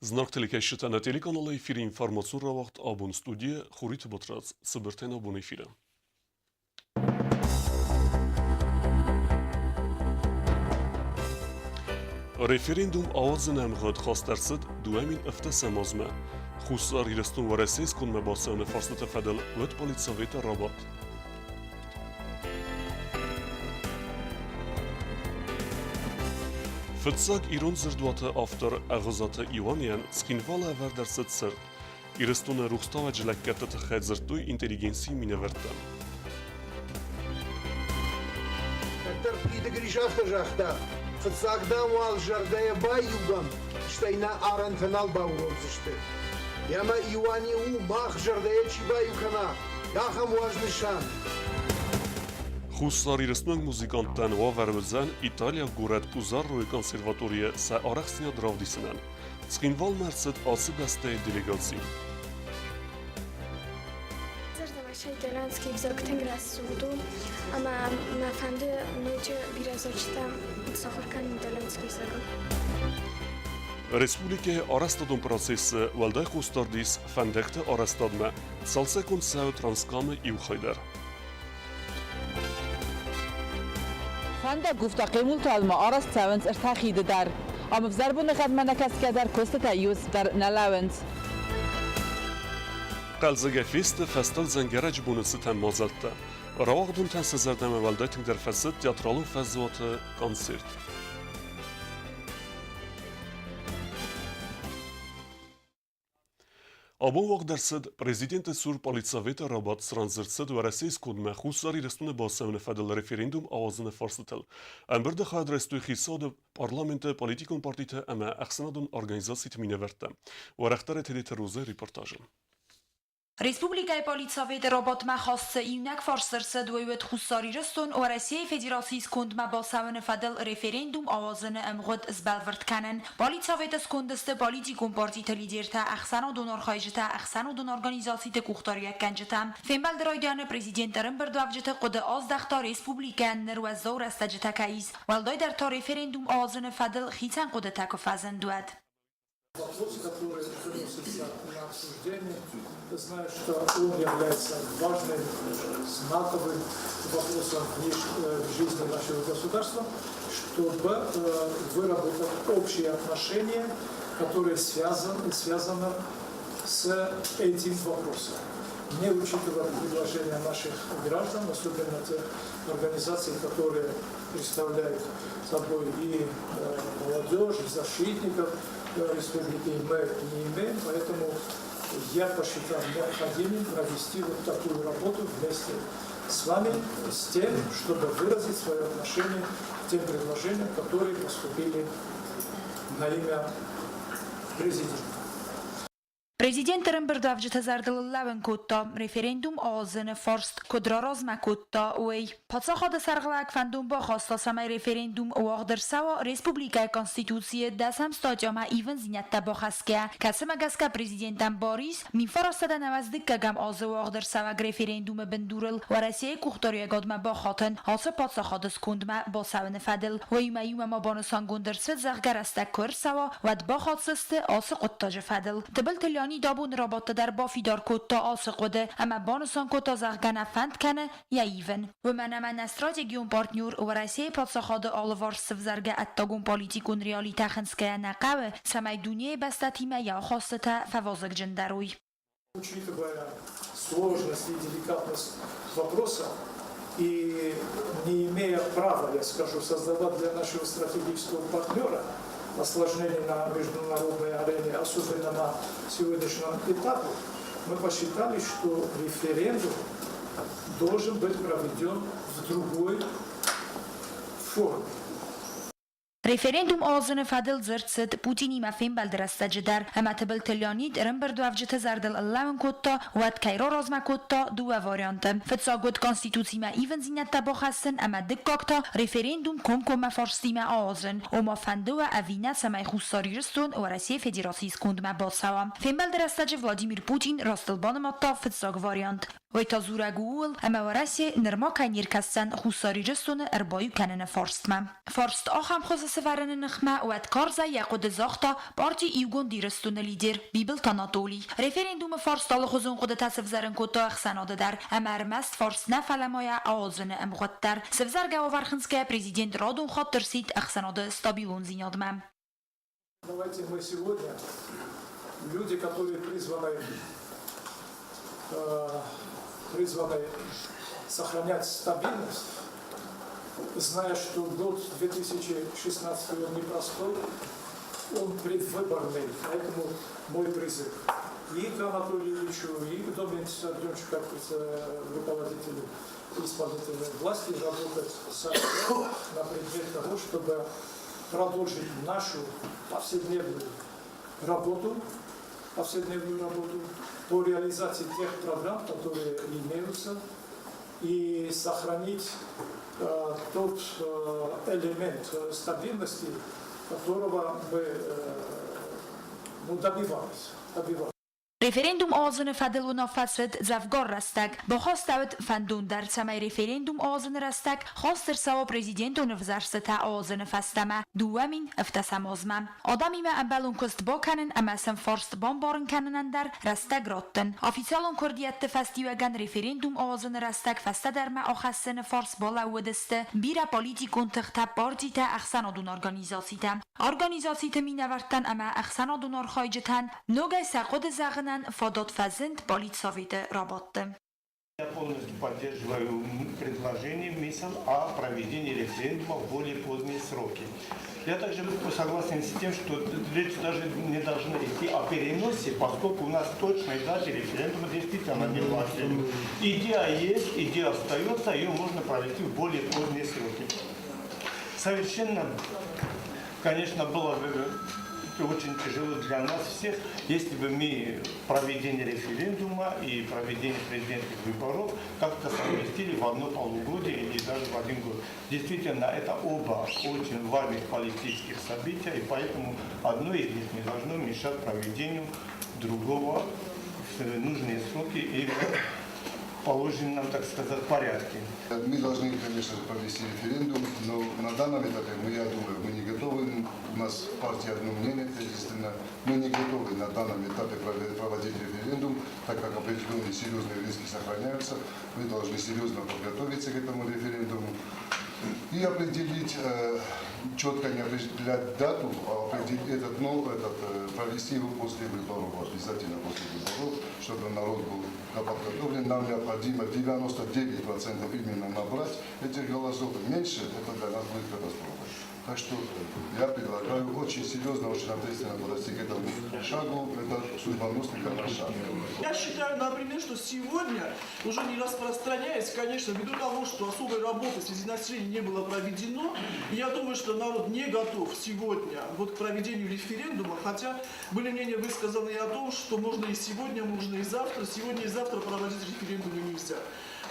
Знаг телекӕсджытӕ нӕ телеканалы эфиры информацион рауагъд абон студийы Хуриты Батрадз цыбыртӕй нӕ бон эфиры. Референдум ауадзыны ӕмгъуыд хаст ӕрцыд 2007 азмӕ. Хуссар Ирыстон Уӕрӕсейы скондмӕ бацӕуыны фарстыты фӕдыл уӕд политсоветы рабадт. Фыццаг ирон дзырдуаты автор Ӕгъуызаты Иуанейӕн Цхинвалы ӕвӕрд ӕрцыд цырт. Ирыстоны рухстауӕджы лӕггӕдты тыххӕй дзырдтой интеллигенцийы минӕвӕрттӕ. Кӕддӕр Плиты Гриш афтӕ загъта, фыццаг, дам, уал зӕрдӕйӕ баиугӕм, стӕй нӕ арӕнтӕ нал бауромдзысты. Ӕмӕ Иуане у, мах зӕрдӕйӕ чи баиу кӕна, ахӕм уазнысан. Хуссар Ирыстонаг музыканттӕн уавӕр уыдзӕн италиаг горӕт Пузарройы консерваторийы сӕ арӕхстдзинад равдисынӕн. Цхинвалмӕ ӕрцыд ацы бӕстӕйы делегаци. Зӕрдӕмӕ итальянский ӕвзаг тынг рӕсугъд у, ӕмӕ мӕ фӕнды ноджы бирӕ зарджытӕ сахуыр кӕнын итальянский ӕвзагыл. Республикӕйы арӕзтадон процессы уӕлдай хъусдард ис фӕндӕгты арӕзтадмӕ, цалцӕггонд цӕуы Транскамы иу хай дӕр. Фӕндаг гуфта хъемулталмӕ арӕзт цӕуынц ӕртӕ хиды дӕр. Ам ӕвзӕр боныгъӕдмӕ нӕ кӕсгӕ дӕр куыстытӕ иу дӕр нӕ лӕууынц. Хъӕлдзӕгӕй фесты фӕстаг дзӕнгӕрӕджы боны цытӕн мадзӕлттӕ. Рауагъдонтӕн сӕ зӕрдӕмӕ уӕлдай тынгдӕр фӕцыд театралон фӕзуаты концерт. Абон уагъд ӕрцыд Президенты цур политсоветы рабадт, цыран дзырд цыд Уӕрӕсейы скондмӕ Хуссар Ирыстоны бацӕуыны фӕдыл референдум ауадзыны фарстытыл. Ӕмбырды хайад райстой хицауады, парламенты, политикон партиты ӕмӕ ӕхсӕнадон организациты минӕвӕрттӕ. Уӕрӕхдӕр Тедеты Розӕйы репортажы. Республикӕйы политсоветы рабадтмӕ хаст цы иунӕг фарст ӕрцыд, уый уыд Хуссар Ирыстон Уӕрӕсейы Федерацийы скондмӕ бацӕуыны фӕдыл референдум ауадзыны ӕмгъуыд сбӕлвырд кӕнын. Политсоветы сконды сты политикон партиты лидертӕ, ӕхсӕнадон архайджытӕ, ӕхсӕнадон организациты къухдариуӕггӕнджытӕ. Фембӕлды райдианы президент ӕрӕмбырдуӕвджыты хъуыды аздӕхта республикӕйӕн ныр уӕззау рӕстӕджытӕ кӕй ис, уӕлдайдӕр та референдум ауадзыны фӕдыл хицӕн хъуыдытӕ куы фӕзынд, уӕд. Вопрос, который выносится на обсуждение, знаю, что он является важным, знаковым вопросом в жизни нашего государства, чтобы выработать общие отношения, которые связаны с этим вопросом. Не учитывая предложения наших граждан, особенно тех организаций, которые представляют собой и молодежь, и защитников республики, мы не имеем, поэтому я посчитал необходимым провести вот такую работу вместе с вами, с тем, чтобы выразить свое отношение к тем предложениям, которые поступили на имя президента. Президент ӕрӕмбырдуӕвджыты зӕрдыл лӕууын кодта, референдум ауадзыны фарст куыд раразмӕ кодта, уый. Паддзахады сӕргълӕууӕг фӕндон бахаста, цӕмӕй референдум уагъд ӕрцӕуа республикӕйы Конституцийы дӕсӕм статьямӕ ивындзинӕдтӕ бахӕсгӕ, кӕцымӕ гӕсгӕ президентӕн бар ис 1992 азы уагъд ӕрцӕуӕг референдумы бындурыл Уӕрӕсейы къухдариуӕгадмӕ бахатын ацы паддзахады скондмӕ бацӕуыны фӕдыл. Уыимӕ иумӕ ма банысангонд ӕрцыд, зӕгъгӕ, рӕстӕг куы ӕрцӕуа, уӕд бахатдзысты ацы хъуыддаджы фӕдыл. Тыбылты Леонид абоны рабадты дӕр бафидар кодта ацы хъуыды ӕмӕ банысан кодта, зӕгъгӕ, нӕ фӕнд кӕны йӕ ивын. Уымӕн ӕмӕ нӕ стратегион партнер Уӕрӕсейы паддзахады алыварс сывзаргӕ ӕддагон политикон реалитӕ хынцгӕйӕ нӕ хъӕуы, цӕмӕй дунейы бӕстӕтимӕ йӕ ахастытӕ фӕвазыгджындӕр уой. Учитывая сложность и деликатность вопроса и не имея права, я скажу, создавать для нашего стратегического партнера осложнения на международной арене, особенно на сегодняшнем этапе, мы посчитали, что референдум должен быть проведен в другой форме. Референдум ауадзыны фӕдыл дзырд цыд Путинимӕ фембӕлды рӕстӕджы дӕр ӕмӕ Тыбылты Леонид ӕрӕмбырдуӕвджыты зӕрдыл ӕрлӕууын кодта, уӕд кӕй раразмӕ кодта дыууӕ варианты. Фыццаг уыд Конституцимӕ ивындзинӕдтӕ бахӕссын ӕмӕ дыккаг та референдум комкоммӕ фарстимӕ ауадзын, ома фӕнды уӕ ӕви нӕ, цӕмӕй Хуссар Ирыстон Уӕрӕсейы Федерацийы скондмӕ бацӕуа. Фембӕлды рӕстӕджы Владимир Путин растыл банымадта фыццаг вариант. Уый та дзурӕг у ууыл, ӕмӕ Уӕрӕсе нырма кӕй не ркӕсдзӕн Хуссар Ирыстоны ӕрбаиу кӕныны фарстмӕ. Фарст ахӕм хуызы сӕвӕрыны ныхмӕ уӕд карзӕй йӕ хъуыды загъта парти Иугонд Ирыстоны лидер Бибылты Анатолий. Референдумы фарст алыхуызон хъуыдытӕ сӕвзӕрын кодта ӕхсӕнады дӕр, ӕмӕ ӕрмӕст фарст нӕ, фӕлӕ ма йӕ ауадзыны ӕмгъуыд дӕр. Сӕвзӕргӕ уавӕр хынцгӕйӕ президент радон хатт ӕрсидт ӕхсӕнады стабилондзинадмӕ. Давайте мы сегодня, люди, которые призваны, э, призваны сохранять стабильность, зная, что год 2016 он непростой, он предвыборный, поэтому мой призыв и к Анатолию Ильичу, и к Домнику Сарденовичу, как руководителю исполнительной власти, работать сообща на предмет того, чтобы продолжить нашу повседневную работу по реализации тех программ, которые имеются, и сохранить тот элемент стабильности, которого мы ну, добивались. Референдум ауадзыны фӕдыл уынаффӕ цыд дзӕвгар рӕстӕг. Бахастӕуыд фӕндон дӕр, цӕмӕй референдум ауадзыны рӕстӕг хаст ӕрцӕуа президентон ӕвзӕрстытӕ ауадзыны фӕстӕмӕ 2017 азмӕ. Адӕмимӕ ӕмбӕлон куыст бакӕнын ӕмӕ сын фарст бамбарын кӕнынӕн дӕр рӕстӕг раттын. Официалон куырдиӕтты фӕстиуӕгӕн референдум ауадзыны рӕстӕг фӕстӕдӕрмӕ ахӕссыны фарс балӕууыдысты бирӕ политикон тыхтӕ, партитӕ, ӕхсӕнадон организацитӕ. Организациты минӕвӕрттӕн ӕмӕ ӕхсӕнадон архайджытӕн ногӕй сӕ хъуыды зӕгъынӕн фадат фӕзынд политсоветы рабадты. Я полностью поддерживаю предложение МИСЛ о проведении референдума в более поздние сроки. Я также согласен с тем, что речь даже не должна идти о переносе, поскольку у нас точной даты референдума действительно не властили. Идея есть, идея остается, ее можно провести в более поздние сроки. Совершенно, конечно, было бы очень тяжело для нас всех, если бы мы проведение референдума и проведение президентских выборов как-то совместили в одно полугодие или даже в один год. Действительно, это оба очень важных политических события, и поэтому одно из них не должно мешать проведению другого в нужные сроки и в положенном, так сказать, порядке. Мы должны, конечно же, провести референдум, но на данном этапе мы, я думаю, мы не готовы. У нас в партии одно мнение, это действительно, мы не готовы на данном этапе проводить референдум, так как определенные серьезные риски сохраняются. Мы должны серьезно подготовиться к этому референдуму и определить, четко не определять дату, а определить этот, ну, этот, провести его после выборов, обязательно после выборов, чтобы народ был подготовлен. Нам необходимо 99% именно набрать этих голосов. Меньше это для нас будет катастрофой. Так что я предлагаю очень серьезно, очень ответственно подойти к этому шагу. Это судьбоносный для нас шаг. Я считаю, например, что сегодня, уже не распространяясь, конечно, ввиду того, что особой работы среди населения не было проведено, я думаю, что народ не готов сегодня вот к проведению референдума, хотя были мнения высказаны и о том, что можно и сегодня, можно и завтра, сегодня и завтра проводить референдумы нельзя.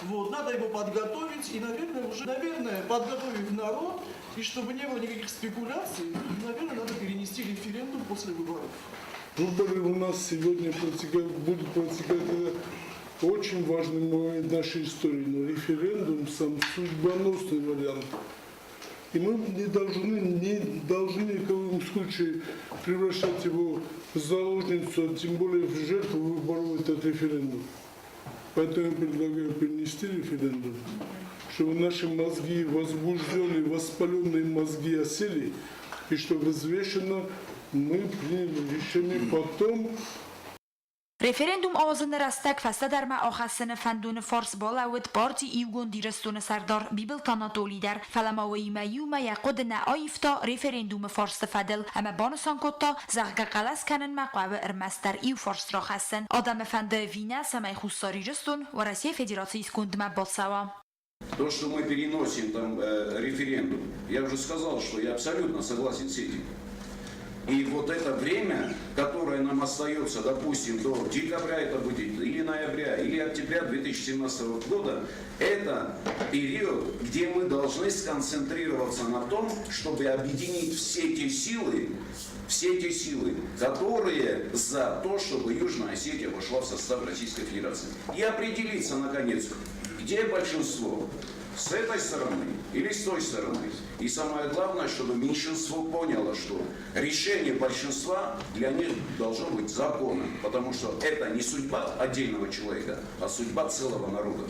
Вот, надо его подготовить и, наверное, уже, наверное, подготовив народ, и чтобы не было никаких спекуляций, наверное, надо перенести референдум после выборов. Выборы у нас сегодня протекают, будут протекать, это очень важный момент нашей истории, но референдум сам судьбоносный вариант. И мы не должны ни в коем случае превращать его в заложницу, а тем более в жертву выборов этот референдум. Поэтому я предлагаю перенести референдум, чтобы наши мозги, возбужденные, воспаленные мозги осели, и чтобы взвешенно мы приняли решение потом. Референдум ауадзыны рӕстӕг фӕстӕдӕрмӕ ахӕссыны фӕндоны фарс балӕууыд парти Иугонд Ирыстоны сӕрдар Бибылты Анатолий дӕр, фӕлӕ ма уыимӕ иумӕ йӕ хъуыды нӕ аивта референдумы фарсты фӕдыл ӕмӕ банысан кодта, зӕгъгӕ, хъӕлӕс кӕнынмӕ хъӕуы ӕрмӕстдӕр иу фарст рахӕссын. Адӕмы фӕнды ӕви нӕ, цӕмӕй Хуссар Ирыстон Уӕрӕсейы Федерацийы скондмӕ бацӕуа. То, что мы переносим там референдум, я уже сказал, что я абсолютно согласен с этим. И вот это время, которое нам остается, допустим, до декабря это будет, или ноября, или октября 2017 года, это период, где мы должны сконцентрироваться на том, чтобы объединить все те силы, все те силы, которые за то, чтобы Южная Осетия вошла в состав Российской Федерации. И определиться, наконец, где большинство, с этой стороны или с той стороны. И самое главное, чтобы меньшинство поняло, что решение большинства для них должно быть законом, потому что это не судьба отдельного человека, а судьба целого народа.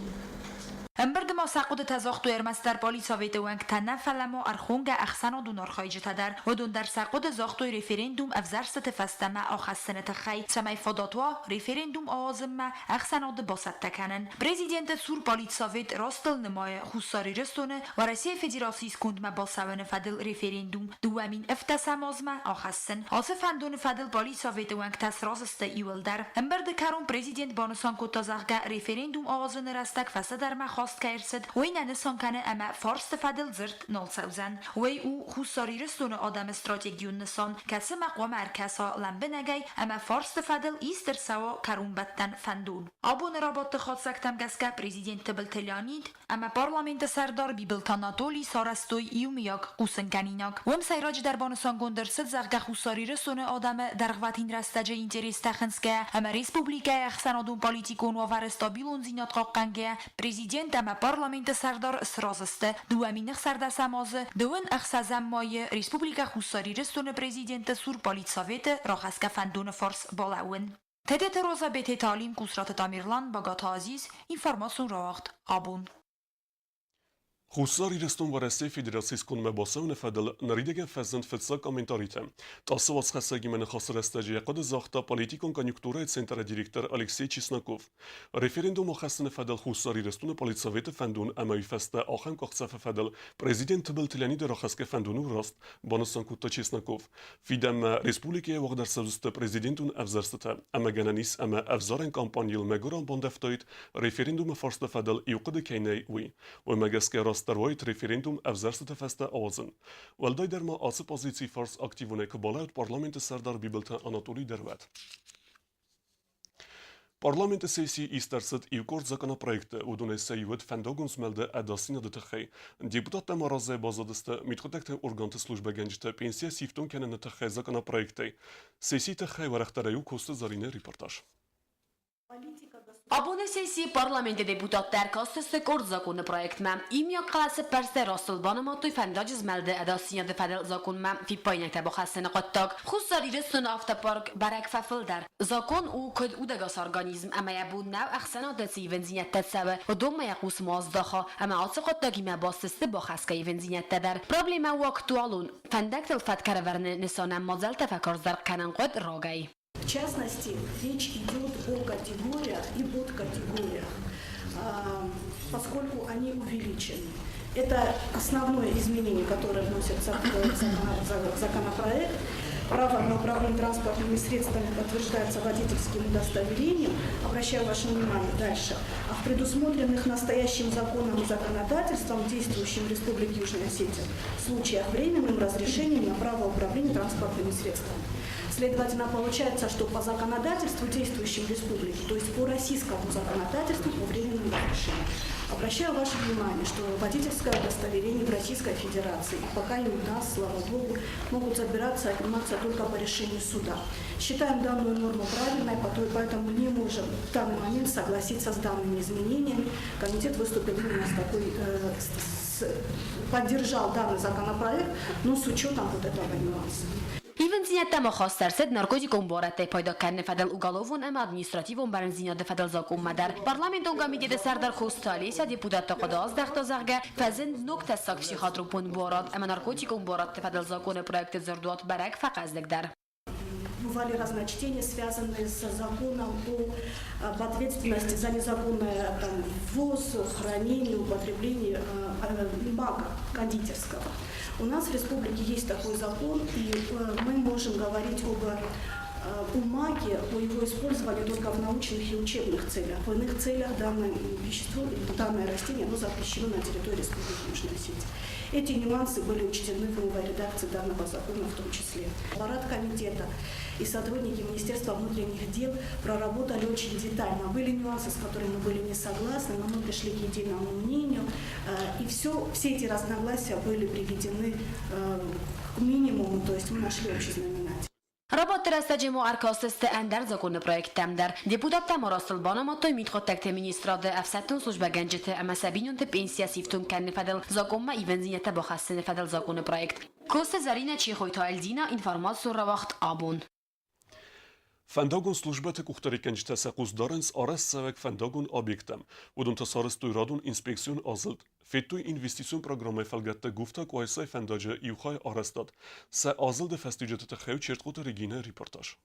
Ӕмбырды ма сӕ хъуыдытӕ загътой ӕрмӕстдӕр политсоветы уӕнгтӕ нӕ, фӕлӕ ма ӕрхонгӕ ӕхсӕнадон архайджытӕ дӕр. Уыдон дӕр сӕ хъуыды загътой референдум ӕвзӕрстыты фӕстӕмӕ ахӕссыны тыххӕй, цӕмӕй фадат уа референдум ауадзынмӕ ӕхсӕнады бацӕттӕ кӕнын. Президенты цур политсовет растыл нымайы Хуссар Ирыстоны Уӕрӕсейы Федерацийы скондмӕ бацӕуыны фӕдыл референдум 2017 азмӕ ахӕссын. Ацы фӕндоны фӕдыл политсоветы уӕнгтӕ сразы сты иуылдӕр. Ӕмбырды кӕрон президент банысан кодта, зӕгъгӕ, референдум ауадзыны рӕстӕг фӕстӕдӕрмӕ хаст кӕй ӕрцыд, уый нӕ нысан кӕны ӕмӕ фарсты фӕдыл дзырд нал цӕудзӕн. Уый у Хуссар Ирыстоны адӕмы стратегион нысан, кӕцымӕ хъуамӕ ӕркӕса лӕмбынӕгӕй ӕмӕ фарсты фӕдыл ист ӕрцӕуа кӕронбӕттӕн фӕндон. Абоны рабадты хатдзӕгтӕм гӕсгӕ президент Тыбылты Леонид ӕмӕ парламенты сӕрдар Бибылты Анатоли сарӕзтой иумиаг хъусынгӕнинаг. Уым сӕйраджыдӕр банысангонд ӕрцыд, зӕгъгӕ, Хуссар Ирыстоны адӕмы дӕргъвӕтин рӕстӕджы интерестӕ хынцгӕйӕ ӕмӕ республикӕйы ӕхсӕнадон-политикон уавӕры стабилондзинад хъахъхъӕнгӕйӕ, президент ӕмӕ парламенты сӕрдар сразы сты 2016 азы 26 майы Республикӕ Хуссар Ирыстоны президенты цур политсоветы рахӕсгӕ фӕндоны фарс балӕууын. Тедеты Роза, Бететы Алим, Къусраты Тамерлан, Багаты Азиз, информацион рауагъд «Абон». Хуссар Ирыстон Уӕрӕсейы Федерацийы скондмӕ бацӕуыны фӕдыл ныридӕгӕн фӕзынд фыццаг комментаритӕ. Тасы уацхӕссӕгимӕ ныхасы рӕстӕджы йӕ хъуыды загъта политикон конъюнктурӕйы центры директор Алексей Чесноков. Референдум ахӕссыны фӕдыл Хуссар Ирыстоны политсоветы фӕндон ӕмӕ уый фӕстӕ ахӕм къахдзӕфы фӕдыл президент Тыбылты Леониды рахӕсгӕ фӕндон у раст, банысан кодта Чесноков. Фидӕнмӕ республикӕйы уагъд ӕрцӕудзысты президентон ӕвзӕрстытӕ ӕмӕ гӕнӕн ис ӕмӕ ӕвзарӕн кампанийыл мӕгуырау бандӕвтаид референдумы фарсты фӕдыл иу хъуыды кӕй нӕй, уый. Уымӕ гӕсгӕ растдӕр уаид референдум ӕвзӕрстыты фӕстӕ ауадзын. Уӕлдайдӕр ма ацы позицийы фарс активонӕй куы балӕуд парламенты сӕрдар Бибылты Анатолий дӕр уӕд. Парламенты сессийы ист ӕрцыд иукъорд законопроекты, уыдонӕй сӕ иу уыд фӕндагон змӕлды ӕдасдзинады тыххӕй. Депутаттӕ ма разӕй баззадысты мидхъуыддӕгты органты службӕгӕнджыты пенсийӕ сифтонг кӕныны тыххӕй законопроекттӕй. Сессийы тыххӕй уӕрӕхдӕрӕй у Коцты Заринӕ репортаж. Абоны сессийы парламенты депутаттӕ ӕркастысты къорд законы проектмӕ. Иумиаг хъӕлӕсы бӕрцӕй растыл банымадтой фӕндаджы змӕлды ӕдасдзинады фӕдыл законмӕ фиппаинӕгтӕ бахӕссыны хъуыддаг. Хуссар Ирыстоны автопарк бӕрӕг фӕфылдӕр. Закон у куыд удӕгас организм ӕмӕ йӕ бон нӕу ӕхсӕнады цы ивындзинӕдтӕ цӕуы, уыдонмӕ йӕ хъус ма аздаха ӕмӕ ацы хъуыддагимӕ баст сты бахӕсгӕ ивындзинӕдтӕ дӕр. Проблемӕ у актуалон. Фӕндӕгтыл фӕтк ӕрӕвӕрыны нысанӕн мадзӕлттӕ фӕкарздӕр кӕнын хъуыд рагӕй. В частности, речь идет о категориях и подкатегориях, поскольку они увеличены. Это основное изменение, которое вносится в законопроект. Право на управление транспортными средствами подтверждается водительским удостоверением. Обращаю ваше внимание дальше. А в предусмотренных настоящим законом и законодательством, действующим в Республике Южная Осетия, случаях временным разрешением на право управления транспортными средствами. Следовательно, получается, что по законодательству, действующему в республике, то есть по российскому законодательству по временным разрешениям. Обращаю ваше внимание, что водительское удостоверение в Российской Федерации, пока и у нас, слава богу, могут забираться, отниматься только по решению суда. Считаем данную норму правильной, поэтому не можем в данный момент согласиться с данными изменениями. Комитет выступил именно с такой, поддержал данный законопроект, но с учетом вот этого нюанса. Ивындзинӕдтӕ ма хаст ӕрцыд наркотикон буарадтӕй пайда кӕныны фӕдыл уголовон ӕмӕ административон бӕрндзинады фӕдыл закъонмӕ дӕр. Парламентон комитеты сӕрдар Коцты Олеся депутатты хъуыды аздӕхта, зӕгъгӕ, фӕзынд ног тӕссаг психотропон буарад ӕмӕ наркотикон буарадты фӕдыл законы проекты дзырдуат бӕрӕг фӕхъӕздыгдӕр. Бывали разночтения, связанные с законом об ответственности за незаконное там, ввоз, хранение, употребление мака кондитерского. У нас в республике есть такой закон, и мы можем говорить об о маке, о его использовании только в научных и учебных целях. В иных целях данное вещество, данное растение, оно запрещено на территории Республики Южная Осетия. Эти нюансы были учтены в новой редакции данного закона в том числе. Аппарат комитета и сотрудники Министерства внутренних дел проработали очень детально. Были нюансы, с которыми мы были не согласны, но мы пришли к единому мнению. И все эти разногласия были приведены к минимуму, то есть мы нашли общий знаменатель. Рабадты рӕстӕджы ма ӕркастысты ӕндӕр законы проекттӕм дӕр. Депутаттӕ ма растыл банымадтой мидхъуыддӕгты министрады ӕфсӕддон службӕгӕнджыты ӕмӕ сӕ бинонты пенсийӕ сифтонг кӕныны фӕдыл закъонмӕ ивындзинӕдтӕ бахӕссыны фӕдыл законы проект. Косы Зӕринӕ, Чехойты Альдина, информацион рауагъд абон. Фӕндагон службӕты къухдариуӕггӕнджытӕ сӕ хъус дарынц арӕзтцӕуӕг фӕндагон объекттӕм. Уыдон та сарӕзтой радон инспекцион азылд. Федтой инвестицион программӕйы фӕлгӕтты Гуфта-Къуайсайы фӕндаджы иу хай арӕзтад. Сӕ азылды фӕстиуджыты тыххӕй Чертхъоты Регинӕ репортаж.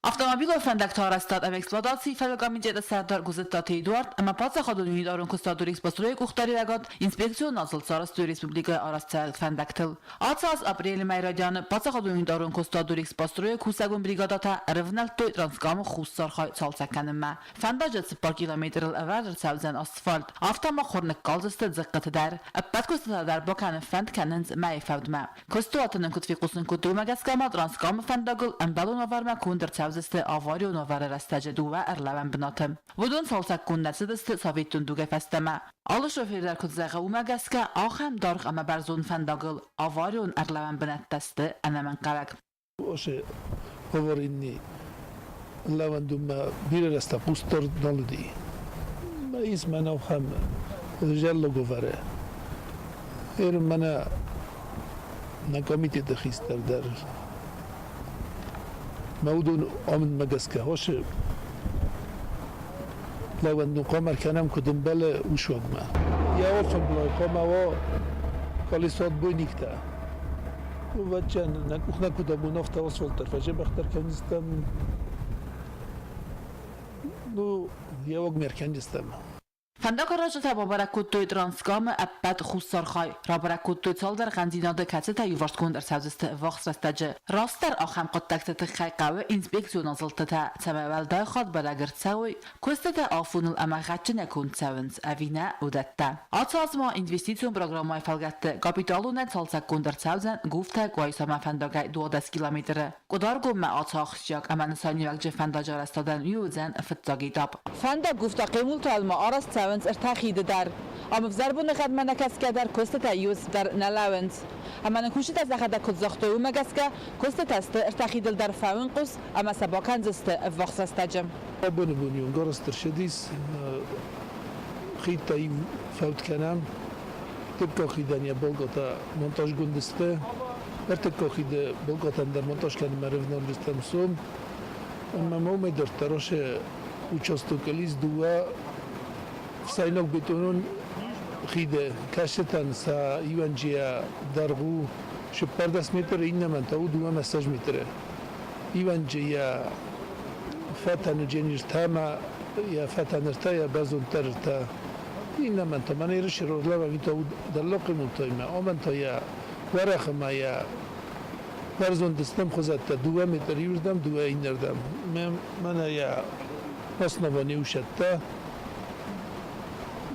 Автомобилон фӕндӕгты арӕзтад ӕмӕ эксплуатацийы фӕдыл комитеты сӕрдар Гуызыдтаты Эдуард ӕмӕ паддзахадон унитарон куыстадон Рекспостройы къухдариуӕгад инспекцион азылд сарӕзтой республикӕйы арӕзтцӕуӕг фӕндӕгтыл. Ацы аз апрелы мӕйы райдианы паддзахадон унитарон куыстадон Рекспостройы кусӕгон бригадӕтӕ ӕрывнӕлдтой Транскамы Хуссар хай цалцӕг кӕнынмӕ. Фӕндаджы 4 километрыл ӕвӕрд ӕрцӕудзӕн асфальт, афтӕ ма хур ныккалдзысты дзыхъхъыты дӕр. Ӕппӕт куыстытӕ дӕр бакӕнын фӕнд кӕнынц мӕйы фӕудмӕ. Куыстуаты нын куыд фехъусын кодтой, уымӕ гӕсгӕ ма Транскамы фӕндагыл ӕмбӕлон уавӕрмӕ конд ӕрцӕудзысты аварион уавӕры рӕстӕджы дыууӕ ӕрлӕууӕн бынаты. Уыдон цалцӕггонд нӕ цыдысты советон дугӕй фӕстӕмӕ. Алы шофер дӕр куыд зӕгъы, уымӕ гӕсгӕ ахӕм даргъ ӕмӕ бӕрзонд фӕндагыл аварион ӕрлӕууӕн бынӕттӕ сты ӕнӕмӕнгхъӕуӕг. Ose говоринни лӕвӕндунмӕ бирӕ рӕстӕг хъусдард нал уыди. Ис мӕнӕ ахӕм зӕллаговӕры. Ер мӕнӕ нӕ комитеты хистӕр дӕр мӕ уыдон амындмӕ гӕсгӕ ose лӕвӕндун хъуамӕ ӕркӕнӕм, куыд ӕмбӕлы усуагмӕ. Йӕ алфӕмблай хъуамӕ уа колесо отбойниктӕ. Ӕвӕццӕгӕн, нӕ къух нӕ куыд амоны, афтӕ асфальт дӕр фӕзӕбӕхдӕр кӕндзыстӕм. Ну, йӕ ме ркӕндзыстӕм. Фӕндагаразджытӕ бабӕрӕг кодтой Транскамы ӕппӕт хуссар хай. Рабӕрӕг кодтой цалдӕр хъӕндзинады, кӕцытӕ иуварсгонд ӕрцӕудзысты ӕввахс рӕстӕджы. Растдӕр ахӕм хъуыддӕгты тыххӕй хъӕуы инспекцион азылдтытӕ, цӕмӕй уӕлдай хатт бӕрӕг ӕрцӕуой, куыстытӕ афоныл ӕмӕ гъӕдджынӕй конд цӕуынц ӕви нӕ, уыдӕттӕ. Ацы аз ма инвестицион программӕйы фӕлгӕтты капиталонӕй цалцӕггонд ӕрцӕудзӕн Гуфтӕ-Къуайсамӕ фӕндагӕй 12 километры. Къуыдаргоммӕ ацы ахсджиаг ӕмӕ нысаниуӕгджын фӕндаджы арӕзтадӕн уый уыдзӕн фыццаг этап. Фӕндаг Гуфта-Хъемулталмӕ арӕзт цӕуынц ӕртӕ хиды дӕр. Ам ӕвзӕр боныгъӕдмӕ нӕкӕсгӕ дӕр куыстытӕ иу дӕр нӕ лӕууынц. Ӕмӕ нын кусджытӕ сӕхӕдӕг куыд загътой, уымӕ гӕсгӕ куыстытӕ сты ӕртӕ хидыл дӕр фӕуынхъус ӕмӕ сӕ бакӕндзысты ӕввахс рӕстӕджы. Абоны бон иу ӕнгарӕзт ӕрцыдис, хидтӕ иу фӕуд кӕнӕм. Дыккаг хидӕн йӕ болготӕ монтажгонд сты. Ӕртыккаг хиды болготӕн дӕр монтаж кӕнынмӕ рывналдыстӕм сом. Ӕмӕ ма уымӕй дарддӕр ose участокыл ис дыууӕ ӕфсӕйнаг бетонон хиды, кӕцытӕн сӕ иуӕнджыйӕ дӕргъ у 14 метры, иннӕмӕн та у 2 ӕмӕ 20 метры. Иуӕнджы йӕ фӕтӕны джениртӕ ӕмӕ йӕ фӕтӕныртӕ, йӕ бӕрзонддӕртӕ. Иннӕмӕн та мӕнӕ Ирысы родлӕвӕвитӕ у дӕллагхъимултаймӕ, амӕн та йӕ уӕрӕх ӕмӕ йӕ бӕрзонд стӕм хуызӕттӕ 2 метр иуырдӕм, дыууӕ иннӕрдӕм. Мӕнӕ йӕ основани усӕттӕ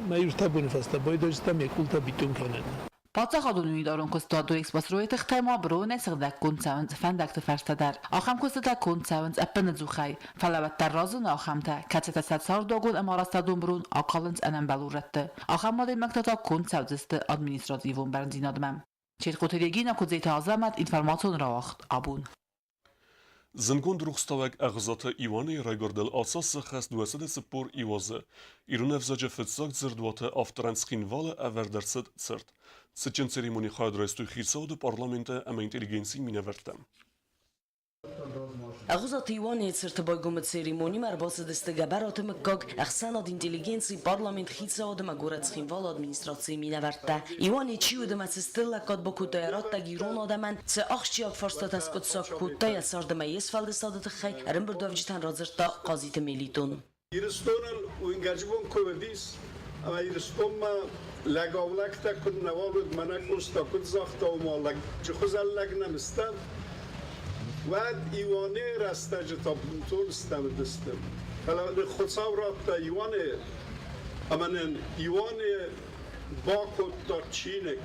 мӕ иу боны фӕстӕ байдайдзыстӕм йӕ къултӕ бетон кӕнын. Паддзахадон унитарон куыстуат Экспостройы тыхтӕй ма быронӕй сыгъдӕггонд цӕуынц фӕндӕгты фӕрстӕ дӕр. Ахӕм куыстытӕ конд цӕуынц ӕппынӕдзухӕй, фӕлӕ уӕддӕр разыны ахӕмтӕ, кӕцытӕ сӕ цардуагон ӕмӕ арӕзтадон бырон акалынц ӕнӕмбӕлон рӕтты. Ахӕм адӕймӕгтӕ та конд цӕудзысты административон бӕрндзинадмӕ. Четкоты Регина, Куыдзеты Азӕмӕт, информацион рауагъд абон. Зындгонд рухстауӕг Ӕгъуызаты Иуанейы райгуырдыл ацы сыхӕст 240 азы. Ирон ӕвзаджы фыццаг дзырдуаты авторӕн Цхинвалы ӕвӕрд ӕрцыд цырт. Цытджын церемони хайад райстой хицауады, парламенты ӕмӕ интеллигенцийы минӕвӕрттӕ. Ӕгъуызаты Иуанейы цырты байгомы церемонимӕ ӕрбацыдысты Гӕбӕраты мыггаг, ӕхсӕнад интеллигенци, парламент, хицауад ӕмӕ горӕт Цхинвалы администрацийы минӕвӕрттӕ. Иуане чи уыд ӕмӕ цы стыр лӕггад бакодта йӕ раттӕг ирон адӕмӕн, цы ахсджиаг фарстатӕ скъуыддзаг кодта йӕ цард ӕмӕ йе сфӕлдыстады тыххӕй, ӕрӕмбырдуӕвджытӕн радзырдта Хъазиты Мелитон. Ирыстоныл уынгӕджы бон куы уыдис, ӕмӕ Ирыстонмӕ лӕгаулӕгтӕ куыд нӕуал уыд, мӕнӕ Къоста куыд загъта, ома лӕджы хуызӕн лӕг нӕм стӕм, уӕд Иуане рӕстӕджы та бынтон стӕм уыдысты. Фӕлӕ Хуыцау радта Иуане, ӕмӕ нын Иуане бакодта чиныг.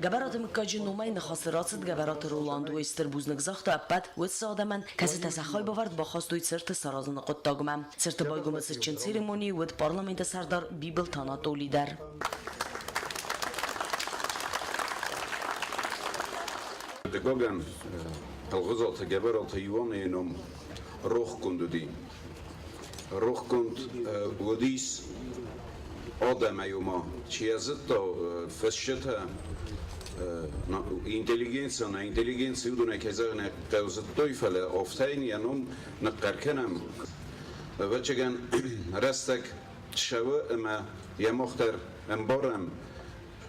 Гӕбӕраты мыггаджы номӕй ныхасы рацыд Гӕбӕраты Роланд. Уый стыр бузныг загъта ӕппӕт уыцы адӕмӕн, кӕцытӕ сӕ хайбавӕрд бахастой цырты саразыны хъуыддагмӕ. Цырты байгомы цытджын церемонийы уыд парламенты сӕрдар Бибылты Анатоли дӕр. Дыккагӕн. Ӕгъуызаты Гӕбӕраты Иуанейы ном рохгонд уыди. Рохгонд уыдис адӕмӕй, ома, чи йӕ зыдта, фысджытӕ, интеллигенци, нӕ интеллигенци, уыдонӕй кӕй зӕгъын ӕй хъӕуы зыдтой, фӕлӕ афтӕ йын йӕ ном ныхъхъӕр кӕнӕм. Ӕвӕццӕгӕн, рӕстӕг цӕуы ӕмӕ йӕ мах дӕр ӕмбарӕм,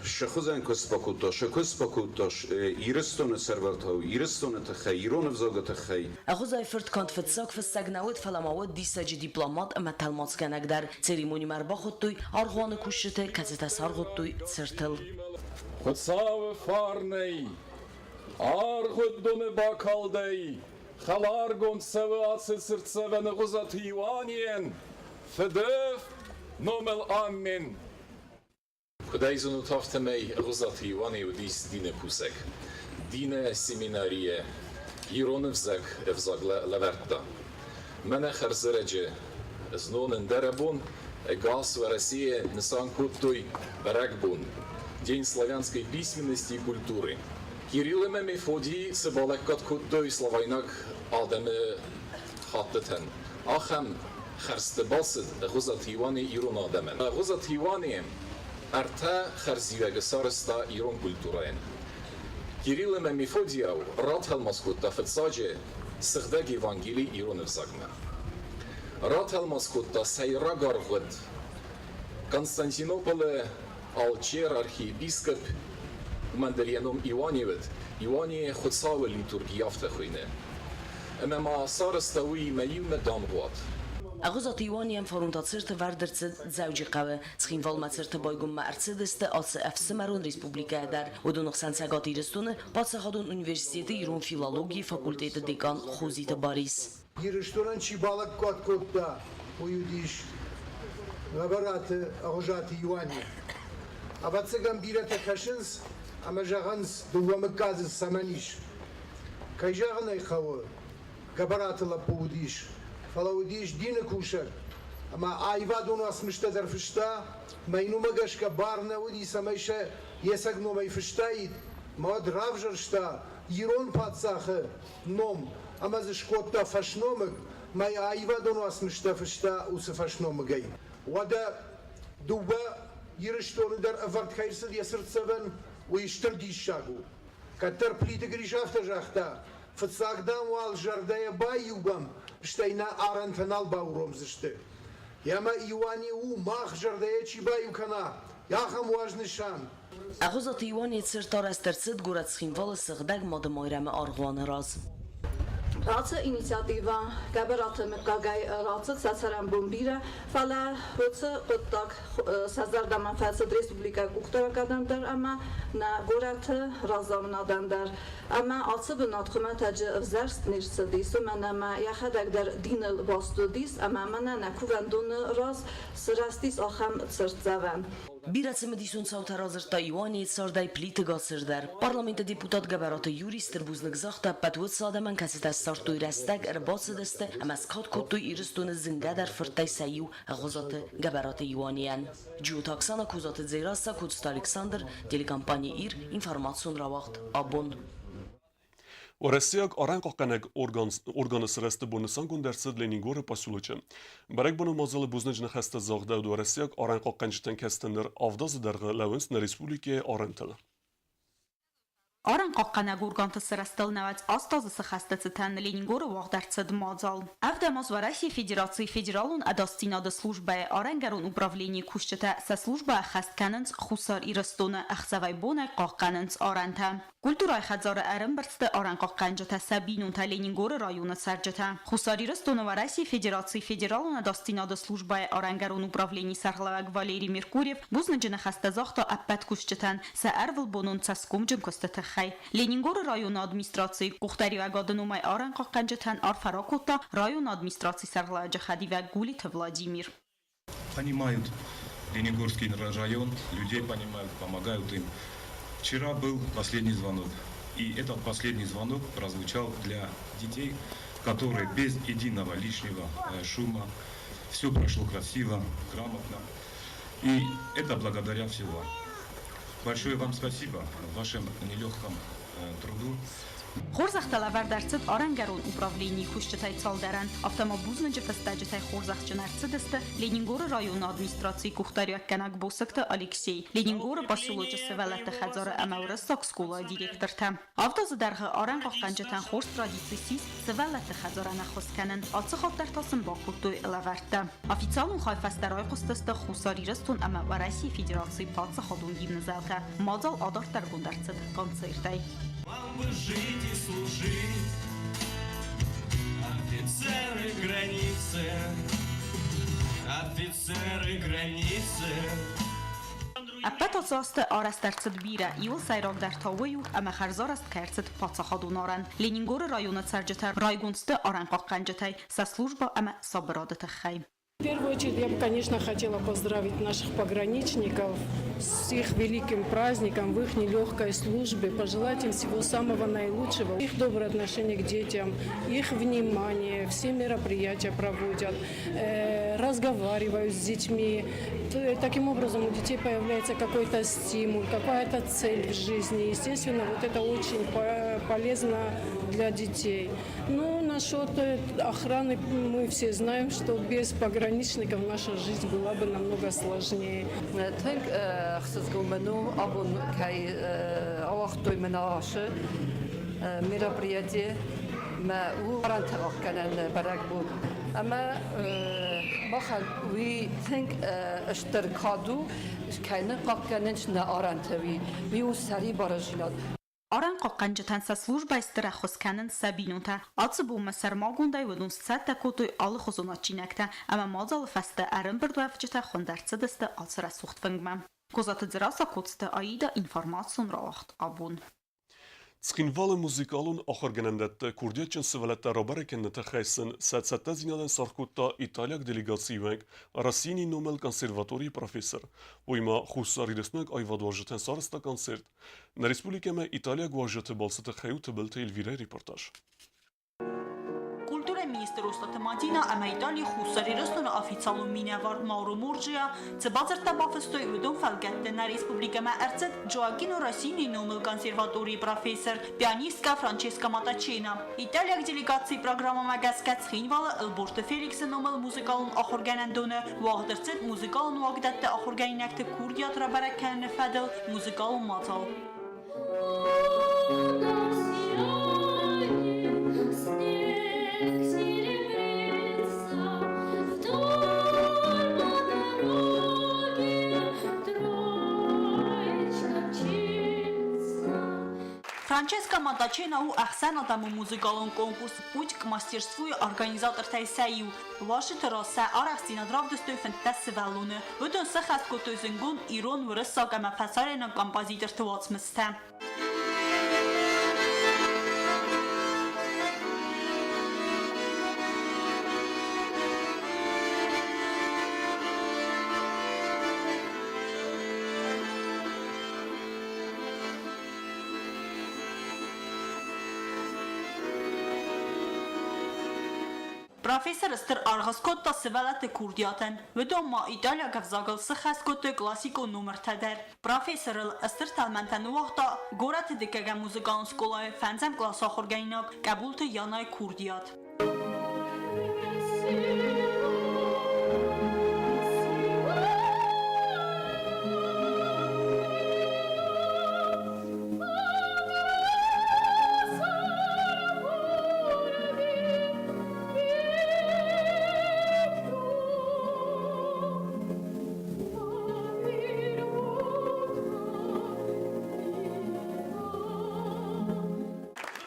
цы хуызӕн куыст бакодта, цы куыст бакодта Ирыстоны сӕрвӕлтау, Ирыстоны тыххӕй, ирон ӕвзагы тыххӕй. Ӕгъуызайы фырт канд фыццаг фыссӕг нӕ уыд, фӕлӕ ма уыд диссаджы дипломат ӕмӕ тӕлмацгӕнӕг дӕр. Церемонимӕ ӕрбахуыдтой аргъуаны кусджыты, кӕцытӕ саргъуыдтой цыртыл. Хуыцауы фарнӕй, аргъуыддоны бакалдӕй хӕларгонд цӕуы ацы цыртдзӕвӕны Гъуызаты Иуанейӕн, фыды номыл аммен. Куыд ӕй зонут, афтӕмӕй Гъуызаты Иуане уыдис дины кусӕг. Дины семинарийы ирон ӕвзаг ӕвзаг лӕвӕрдта. Мӕнӕ хӕрзӕрӕджы знон ӕндӕрӕбон ӕгас Уӕрӕсейы нысан кодтой бӕрӕгбон День славянской письменности и культуры. Кирилл ӕмӕ Мефодий цы балӕггад кодтой славайнаг адӕмы хаттытӕн, ахӕм хӕрзты бацыд Гъуызаты Иуане ирон адӕмӕн. Гъуызаты Иуане ӕртӕ хӕрзиуӕгы сарӕзта ирон культурӕйӕн. Кирилл ӕмӕ Мефодийау ратӕлмац кодта фыццаджы Сыгъдӕг Евангели ирон ӕвзагмӕ. Ратӕлмац кодта сӕйраг аргъуыд Константинополы алчер архиепископ, уымӕн дӕр йӕ ном Иоанне уыд, Иоанне Хуыцауы литурги афтӕ хуыйны. Ӕмӕ ма сарӕзта уыимӕ иумӕ дамгъуат. Ӕгъуызаты Иоаннӕн фарон та цырты вӕрд ӕрцыд Дзӕуджыхъӕуы. Цхинвалмӕ цырты байгоммӕ ӕрцыдысты ацы ӕфсымӕрон республикӕйӕ дӕр. Уыдоны хсӕн Цӕгат Ирыстоны паддзахадон университеты ирон филологийы факультеты декан Хозиты Барис. Ирыстонӕн чи балӕггад кодта, уый уыдис Гӕбӕраты Ӕгъуызаты Иуане. Ӕвӕццӕгӕн, бирӕтӕ кӕсынц ӕмӕ зӕгъынц, дыууӕ мыггаджы цӕмӕн ис. Кӕй зӕгъын ӕй хъӕуы, Гӕбӕраты лӕппу уыдис, фӕлӕ уыдис дины кусӕг ӕмӕ аивадон уацмыстӕ дӕр фыста, мӕ йын уымӕ гӕсгӕ бар нӕ уыди, цӕмӕй сӕ йе цӕг номӕй фыстаид, мӕ уӕд равзӕрста ирон паддзахы ном ӕмӕ дзы скодта фӕсномыг, мӕ йӕ аивадон уацмыстӕ фыста уыцы фӕсномыгӕй. Уӕдӕ дыууӕ Ирыстоны дӕр ӕвӕрд кӕй рцыд йӕ цыртдзӕвӕн, уый стыр диссаг у. Кӕддӕр Плиты Гриш афтӕ загъта, фыццаг, дам, уал зӕрдӕйӕ баиу уӕм, стӕй нӕ арӕнтӕ нал бауромдзысты. Ӕмӕ Иуане у, мах зӕрдӕйӕ чи баиу кӕна, ахӕм уазнысан. Ӕгъуызаты Иуане цырт арӕзт ӕрцыд горӕт Цхинвалы Сыгъдӕг Мады Майрӕмы аргъуаны раз. Ацы инициативӕ Гӕбӕраты мыггагӕй рацыд сӕ цӕрӕнбон бирӕ, фӕлӕ уыцы хъуыддаг сӕ зӕрдӕмӕ фӕцыд республикӕйы къухдариуӕгадӕн дӕр ӕмӕ нӕ горӕты разамынадӕн дӕр. Ӕмӕ ацы бынат хуымӕтӕджы ӕвзӕрст не рцыдис, уымӕн ӕмӕ йӕхӕдӕг дӕр диныл баст уыдис ӕмӕ мӕнӕ нӕ кувӕндоны раз сырӕзтис ахӕм цыртдзӕвӕн. Бирӕ цымыдисон цаутӕ радзырдта Иуанейы цардӕй Плиты Гацыр дӕр. Парламенты депутат Гӕбӕраты Юрий стыр бузныг загъта ӕппӕт уыцы адӕмӕн, кӕцытӕ ссардтой рӕстӕг, ӕрбацыдысты ӕмӕ скад кодтой Ирыстоны зынгӕдӕр фырттӕй сӕ иу Ӕгъуызаты Гӕбӕраты Иуанейӕн. Джиоты Оксана, Козаты Дзерассӕ, Коцты Александр, телекомпани Ир, информацион рауагъд «Абон». Уӕрӕсейаг арӕнхъахъхъӕнӕг органы сырӕзты бон нысангонд ӕрцыд Ленингоры поселочы. Бӕрӕгбоны мадзалы бузныджы ныхӕстӕ загъдӕуыд уӕрӕсейаг арӕнхъахъхъӕнджытӕн, кӕцытӕ ныр авд азы дӕргъы лӕууынц нӕ республикӕйы арӕнтыл. Арӕнхъахъхъӕнӕг органты сырӕзтыл 98 азы цы хӕсты цытӕн Ленингоры уагъд ӕрцыд мадзал. Ӕвдӕм аз Уӕрӕсейы Федерацийы Федералон ӕдасдзинады службӕйы арӕнгӕрон управленийы кусджытӕ сӕ службӕ ӕххӕст кӕнынц Хуссар Ирыстоны, ӕхсӕвӕй-бонӕй хъахъхъӕнынц арӕнтӕ. Культурӕйы хӕдзары ӕрӕмбырдты арӕнхъахъхъӕнджытӕ сӕ бинонтӕ Ленингоры районы цӕрджытӕ. Хуссар Ирыстоны Уӕрӕсейы Федерацийы Федералон ӕдасдзинады службӕйы арӕнгӕрон управленийы сӕргълӕууӕг Валерий Меркурьев бузныджы ныхӕстӕ загъта ӕппӕт кусджытӕн сӕ ӕрвылбонон цӕсгомджын куысты тыххӕй. Ленингоры районы администрацийы къухдариуӕгады номӕй арӕнхъахъхъӕнджытӕн арфӕ ракодта районы администрацийы сӕргълӕууӕджы хӕдивӕг Гулиты Владимир. Понимают Ленингорский район, людей понимают, помогают им. Вчера был последний звонок. И этот последний звонок прозвучал для детей, которые без единого лишнего шума, все прошло красиво, грамотно. И это благодаря всего вам. Большое вам спасибо в вашем нелегком труду. Хорзӕхтӕ лӕвӕрд ӕрцыд арӕнгӕрон управленийы кусджытӕй цалдӕрӕн, афтӕ ма бузныджы фыстӕджытӕй хорзӕхджын ӕрцыдысты Ленингоры районы администрацийы къухдариуӕггӕнӕг Босыкты Алексей, Ленингоры поселочы сывӕллӕтты хӕдзары ӕмӕ уырыссаг скъолайы директортӕ. Авд азы дӕргъы арӕнхъахъхъӕнджытӕн хорз традици ссис сывӕллӕтты хӕдзарӕн ӕххуыс кӕнын, ацы хатт дӕр та сын бакодтой лӕвӕрттӕ. Официалон хай фӕстӕ райхъуыстысты Хуссар Ирыстон ӕмӕ Уӕрӕсейы Федерацийы паддзахадон гимны зӕлтӕ. Мадзал адарддӕргонд ӕрцыд концертӕй. Вам бы жить и служить, офицеры границы, офицеры границы. Ӕппӕт ацы азты арӕзт ӕрцыд бирӕ, иуыл сӕйрагдӕр та уый у, ӕмӕ хӕрзарӕзт кӕй ӕрцыд паддзахадон арӕн. Ленингоры районы цӕрджытӕ райгонд сты арӕнхъахъхъӕнджытӕй сӕ службӕ ӕмӕ сабырады тыххӕй. В первую очередь я бы, конечно, хотела поздравить наших пограничников с их великим праздником, в их нелегкой службе, пожелать им всего самого наилучшего, их доброе отношение к детям, их внимание, все мероприятия проводят, разговаривают с детьми. Таким образом у детей появляется какой-то стимул, какая-то цель в жизни. Естественно, вот это очень полезно для детей. Ну, насчет охраны мы все знаем, что без пограничников наша жизнь была бы намного сложнее. Тынг ӕхсызгон мын у абон кӕй ауагътой мын ацы мероприятие мӕ у арӕнтӕгъгӕнӕн бӕрӕгбон ӕмӕ махӕн уый тынг стыр кад у, кӕй нын хъахъхъӕнынц нӕ арӕнтӕ, уый у сӕрибарыздзинад. Арӕнхъахъхъӕнджытӕн сӕ службӕйы стыр ӕххуыс кӕнынц сӕ бинонтӕ. Ацы бонмӕ сӕрмагондӕй уыдон сцӕттӕ кодтой алыхуызон адджинӕгтӕ ӕмӕ мадзалы фӕстӕ ӕрӕмбырдуӕвджытӕ хуынд ӕрцыдысты ацы рӕсугъд фынгмӕ. Козаты Дзерассӕ, Коцты Аида, информацион рауагъд абон. Цхинвалы музыкалон ахуыргӕнӕндӕтты курдиатджын сывӕллӕттӕ рабӕрӕг кӕныны тыххӕй сын сӕ цӕттӕдзинадӕн саргъ кодта италиаг делегацийы уӕнг Россини номыл консерваторийы профессор. Уый ма хуссарирыстойнаг аивадуарзджытӕн сарӕзта концерт. Нӕ республикӕмӕ италиаг уазджыты балцы тыххӕй у Тыбылты Эльвирӕйы репортаж. Культурӕйы министр Остъаты Мадинӕ ӕмӕ Италийы Хуссар Ирыстоны официалон минӕвар Мауро Морджиа цы бадзырдтӕ бафыстой, уыдон фӕлгӕтты нӕ республикӕмӕ ӕрцыд Джоаккино Россинийы номыл консерваторийы профессор, пианисткӕ Франческо Матачена. Италиаг делегацийы программӕмӕ гӕсгӕ Цхинвалы Ӕлборты Феликсы номыл музыкалон ахуыргӕнӕндоны уагъд ӕрцыд музыкалон уагдӕтты ахуыргӕнинӕгты курдиат рабӕрӕг кӕныны фӕдыл музыкалон мадзал. Франческа Матачена у ӕхсӕнадӕмон музыкалон конкурс «Путь к мастерству»-йы организатортӕй сӕ иу. Уазджыты раз сӕ арӕхстдзинад равдыстой 15 сывӕллоны. Уыдон сӕххӕст кодтой зынгонд ирон, уырыссаг ӕмӕ фӕсарӕйнаг композиторты уацмыстӕ. Профессор стыр аргъ скодта сывӕллӕтты курдиатӕн. Уыдон ма италиаг ӕвзагыл сыххӕст кодтой классикон номыртӕ дӕр. Профессорыл стыр тӕлмӕнтӕ ныууагъта горӕты дыккӕгӕм музыкалон скъолайы фӕндзӕм къласы ахуыргӕнинаг Къӕбулты Янайы курдиат.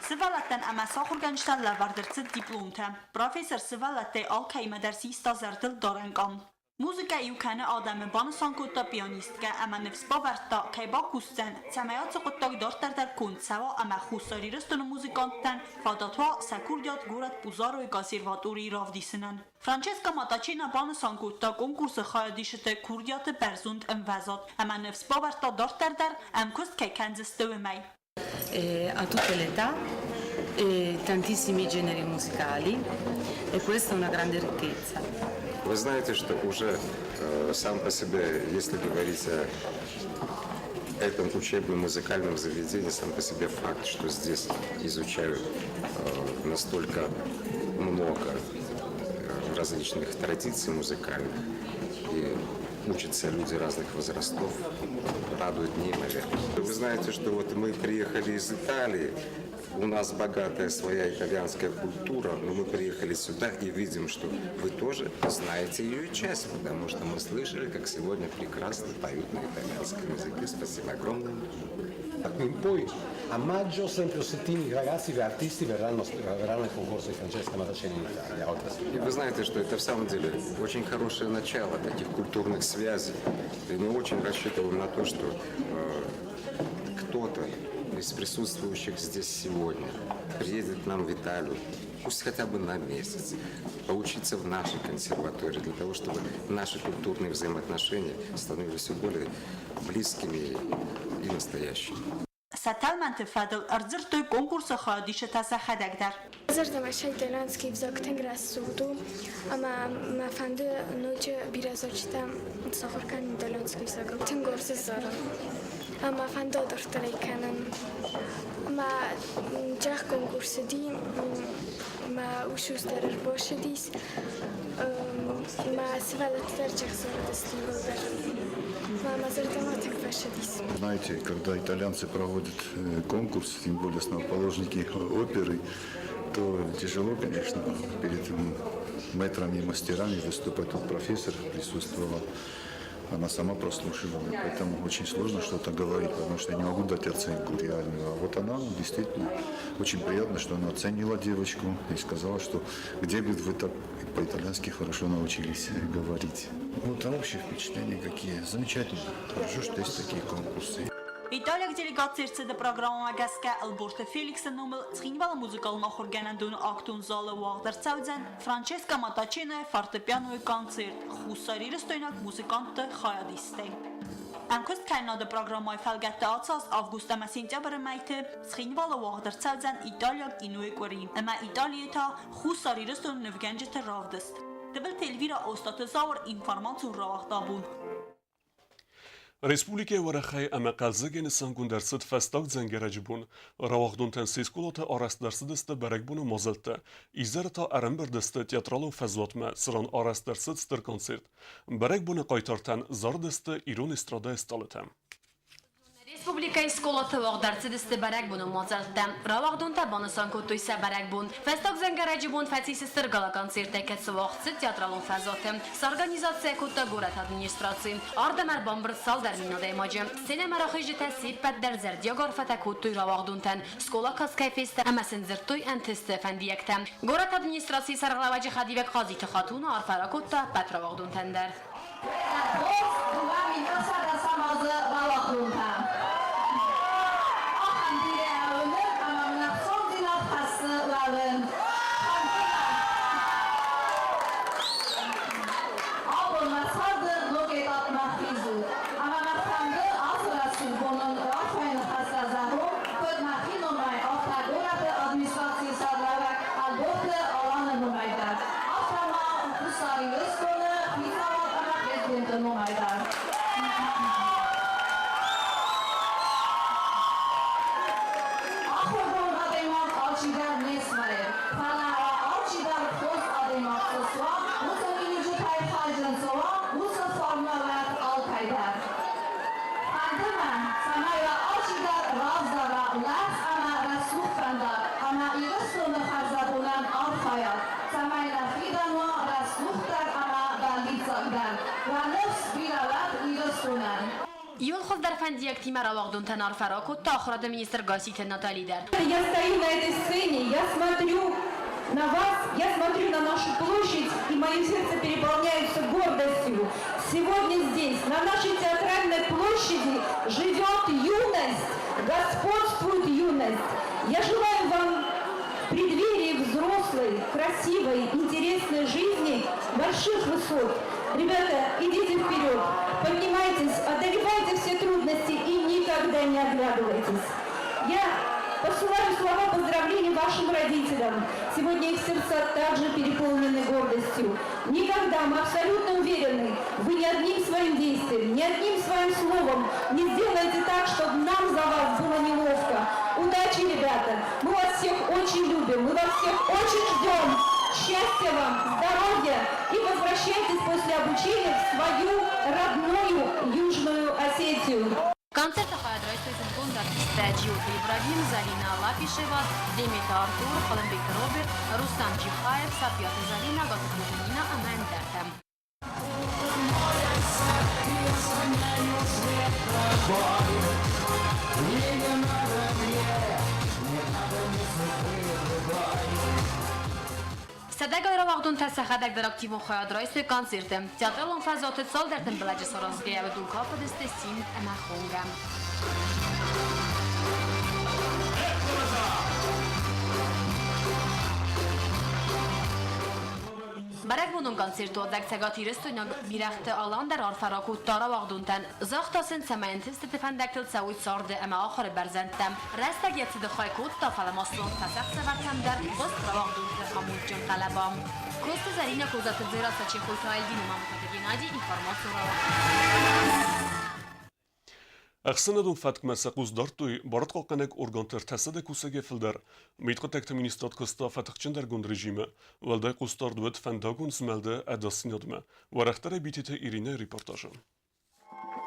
Сывӕллӕттӕн ӕмӕ сӕ ахуыргӕнджытӕн лӕвӕрд ӕрцыд дипломтӕ. Профессор сывӕллӕттӕй алкӕимӕ дӕр систа зӕрдыл дарӕн къам. Музыкӕ иу кӕны адӕмы, банысан кодта пианисткӕ ӕмӕ ныфс бавӕрдта, кӕй бакусдзӕн, цӕмӕй ацы хъуыддаг дарддӕр дӕр конд цӕуа ӕмӕ Хуссар Ирыстоны музыканттӕн фадат уа сӕ курдиат горӕт Пузаройы консерваторийы равдисынӕн. Франческо Матачена банысан кодта конкурсы хайадисджыты курдиаты бӕрзонд ӕмвӕзад ӕмӕ ныфс бавӕрдта дарддӕр дӕр ӕмкуыст кӕй кӕндзысты, уымӕй. A tutte le età e tantissimi generi musicali e questa è una grande ricchezza. Вы знаете, что уже сам по себе, если говорить о этом учебном музыкальном заведении сам по себе факт, что здесь изучают настолько много различных традиций музыкальных и учатся люди разных возрастов, радует неимоверно. Вы знаете, что вот мы приехали из Италии, у нас богатая своя итальянская культура, но мы приехали сюда и видим, что вы тоже знаете ее часть, потому что мы слышали, как сегодня прекрасно поют на итальянском языке. Спасибо огромное. Da qui in poi a maggio sempre Ossettini, i ragazzi, gli artisti verranno al concorso di Francesca Matacena in Italia. Oltre a И вы знаете, что это в самом деле очень хорошее начало таких культурных связей. И мы очень рассчитываем на то, что кто-то из присутствующих здесь сегодня приедет к нам в Италию, пусть хотя бы на месяц, поучиться в нашей консерватории, для того, чтобы наши культурные взаимоотношения становились все более близкими и настоящими. Сӕ тӕлмӕнты фӕдыл ӕрдзырдтой конкурсы хайадисджытӕ сӕхӕдӕг дӕр. Зӕрдӕмӕ сӕ итальянский ӕвзаг тынг рӕсугъд у ӕмӕ мӕ фӕнды ноджы бирӕ зарджытӕ сахуыр кӕнын итальянский ӕвзагыл. Тынг уарзы зарын ӕмӕ фӕнды дарддӕр ӕй кӕнын. Ӕмӕ джах конкурс уыди, мӕ ус дӕр ӕрбацыдис, мӕ сывӕллӕттӕ дӕр джах зарыдысты иууылдӕр. Мӕ мӕ зӕрдӕмӕ тынг фӕцыдис. Знаете, когда итальянцы проводят конкурс, тем более основоположники оперы, то тяжело, конечно, перед мэтрами и мастерами выступать. Тут профессор присутствовала, она сама прослушивала, и поэтому очень сложно что-то говорить, потому что я не могу дать оценку реальную. А вот она действительно очень приятно, что она оценила девочку и сказала, что где, говорит, вы так по-итальянски хорошо научились говорить. Вот, а общие впечатления какие? Замечательно. Хорошо, что есть такие конкурсы. Италиаг делегацийы ӕрцыды программӕмӕ гӕсгӕ Ӕлборты Феликсы номыл Цхинвалы музыкалон ахуыргӕнӕндоны актон залы уагъд ӕрцӕудзӕн Франческо Матаченойы фортепианойы концерт хуссарирыстойнаг музыкантты хайадистӕй. Ӕмкуысткӕнынады программӕйы фӕлгӕтты ацы аз август ӕмӕ сентябры мӕйты Цхинвалы уагъд ӕрцӕудзӕн италиаг кинойы къуыри ӕмӕ Италийы та Хуссар Ирыстоны нывгӕнджыты равдыст. Тыбылты Эльвира, Остъаты Зауыр, информацион рауагъд Абон. Республикӕйы уӕрӕхӕй ӕмӕ хъӕлдзӕгӕй нысангонд ӕрцыд фӕстаг дзӕнгӕрӕджы бон. Рауагъдонтӕн се скъолаты арӕзт ӕрцыдысты бӕрӕгбоны мадзӕлттӕ. Изӕры та ӕрӕмбырд сты театралон фӕзуатмӕ, цыран арӕзт ӕрцыд стыр концерт. Бӕрӕгбоны хъайтартӕн зарыдысты ирон эстрадӕйы стъалытӕ. Республикӕйы скъолаты уагъд ӕрцыдысты бӕрӕгбонон мадзӕлттӕ. Рауагъдонтӕ банысан кодтой сӕ бӕрӕгбон. Фӕстаг дзӕнгӕрӕджы бон фӕцис стыр гала-концерттӕй, кӕцы уагъд цыд театралон фӕзуаты. Сорганизаци кодта горӕты администраци. Ардӕм ӕрбамбырд цалдӕр мин адӕймаджы. Сценӕмӕ рахизджытӕ се ппӕт дӕр зӕрдиаг арфӕтӕ кодтой рауагъдонтӕн, скъола каст кӕй фесты ӕмӕ сын дзырдтой ӕнтысты фӕндиӕгтӕ. Горӕты администрацийы сӕргълӕууӕджы хӕдивӕг Хъазиты Хатун арфӕ ракодта ӕппӕт рауагъдонтӕн дӕр. 2900 азы рауагъдонтӕ. Ахӕм бирӕ уынын ӕмӕ мын ӕхцондзинад хӕссы уӕвын. Абон мӕ царды ног этапмӕ хизут. Ӕмӕ мӕ фӕнды ацы рӕсугъд бонын арфӕйы ныхӕстӕ зӕгъон, куыд мӕхи номӕй, афтӕ горӕты администрацийы сӕргълӕууӕг Ӕлборты Аланы номӕй дӕр, афтӕ ма Хуссар Ирыстоны хицауад ӕмӕ президенты номӕй дӕр. Ахуыргонд адӕймаг алчидӕр не свӕййы, фӕлӕ алчидӕр хорз адӕймаг цы суа, уыцы миниуджытӕй хайджын цы уа, уыцы фарн уӕд алкӕй дӕр. Фӕнды мӕ, цӕмӕй уӕ алчидӕр равзара лӕгъз ӕмӕ рӕсугъд фӕндаг ӕмӕ Ирыстоны хӕрзӕбонӕн архайат, цӕмӕй нӕ фидӕн уа рӕсугъддӕр ӕмӕ бӕллиццагдӕр. Уӕ ныфс бирӕ уӕд Ирыстонӕн. Иууыл хуыздӕр фӕндиӕгтимӕ рауагъдонтӕн арфӕ ракодта ахуырады министр Гасситы Натали дӕр. Я стою на этой сцене, я смотрю на вас, я смотрю на нашу площадь, и мое сердце переполняется гордостью. Сегодня здесь, на нашей театральной площади, живет юность, господствует юность. Я желаю вам в преддверии взрослой, красивой, интересной жизни больших высот. Ребята, идите вперед, поднимайтесь, одолевайте все трудности и никогда не оглядывайтесь. Я посылаю слова поздравлений вашим родителям. Сегодня их сердца также переполнены гордостью. Никогда, мы абсолютно уверены, вы ни одну одним своим действием, ни одним своим словом не сделаете так, чтобы нам за вас было неловко. Удачи, ребята! Мы вас всех очень любим, мы вас всех очень ждем! Счастья вам, здоровья и возвращайтесь после обучения в свою родную Южную Осетию. Концерты хайад райстой зындгонд артисттӕ Джиоты Ибрагим, Залина Лапишева, Деметы Артур, Хъуылымбегты Роберт, Рустам Чихаев, Сапиаты Залина, Гатыгкоты Нина ӕмӕ ӕндӕртӕ. Сӕдӕгай рауагъдонтӕ сӕхӕдӕг дӕр активон хайад райстой концерты. Театралон фӕзуаты цалдӕр тымбылӕджы саразгӕйӕ уыдон кафыдысты Симд ӕмӕ Хонгӕ. Бӕрӕгбонон концерты уадзӕг цӕгатирыстойнаг Бирӕгъты Алан дӕр арфӕ ракодта рауагъдонтӕн. Загъта сын, цӕмӕй ӕнтыстыты фӕндӕгтыл цӕуой царды ӕмӕ ахуыры бӕрзӕндтӕм. Рӕстӕг йӕ цыды хай кодта, фӕлӕ ма суанг фӕсахсӕвӕртӕм дӕр хъуыст рауагъдонты амондджын хъӕлӕба. Коцты Зӕринӕ, Козаты Дзерассӕ, Чехойты Альбина, Мамытаты Геннадий, информацион рауагъд. Ӕхсӕнадон фӕткмӕ сӕ хъус дардтой барадхъахъхъӕнӕг органты 300 кусӕгӕй фылдӕр. Мидхъуыддӕгты министрад куыста фӕтыхджындӕргонд режимы. Уӕлдай хъусдард уыд фӕндагон змӕлды ӕдасдзинадмӕ. Уӕрӕхдӕрӕй Битеты Иринӕйы репортажы.